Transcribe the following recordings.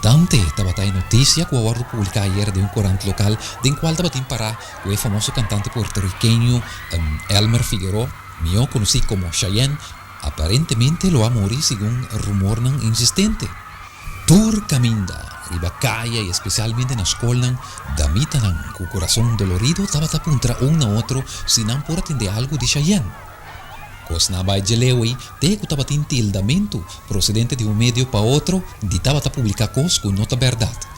Impactante tabata e noticia cu a wordo publica ayer den un corant local den cual tabatin para cu e famoso cantante puertorriqueño Elmer Figueroa, mihó conoci como Chayanne, aparentemente lo a muri segun rumornan insistente. Tur caminda, riba caya y especialmente na scolnan, damitanan cu corazon dolorido tabata puntra un na otro si nan por a tende algo di Chayanne. Kosnan a bai dje ei te ku tabatin tildamentu prosedente di un medio pa otro di tabata publiká kos ku no ta bèrdat.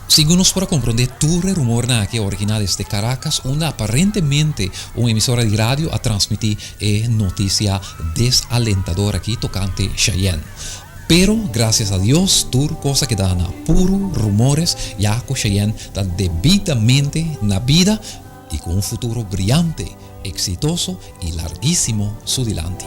Segun nos por a komprondé tur e rumornan aki a originá desde Caracas unda aparentemente un emisora di radio a transmití e notisia desalentador aki tokante Cheyenne. Pero grasias a Dios tur kos a keda na puru rumores ya ku Cheyenne ta debidamente na bida i ku un futuro briante, eksitoso i larguísimo su dilanti.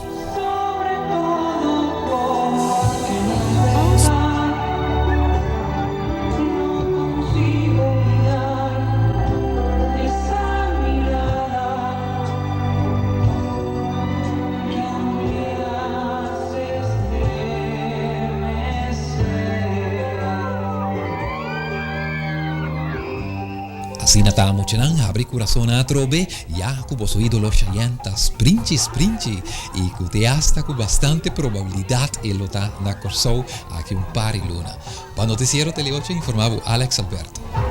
Asina ta muchanan habri kurason atrobe ya ku boso idolo Cheyenne ta sprinchi sprinchi i ku te asta ku bastante probabilidat e lo ta na Kòrsou aki un par di luna. Pa Noticiero Teleocho informa bo Alex Alberto.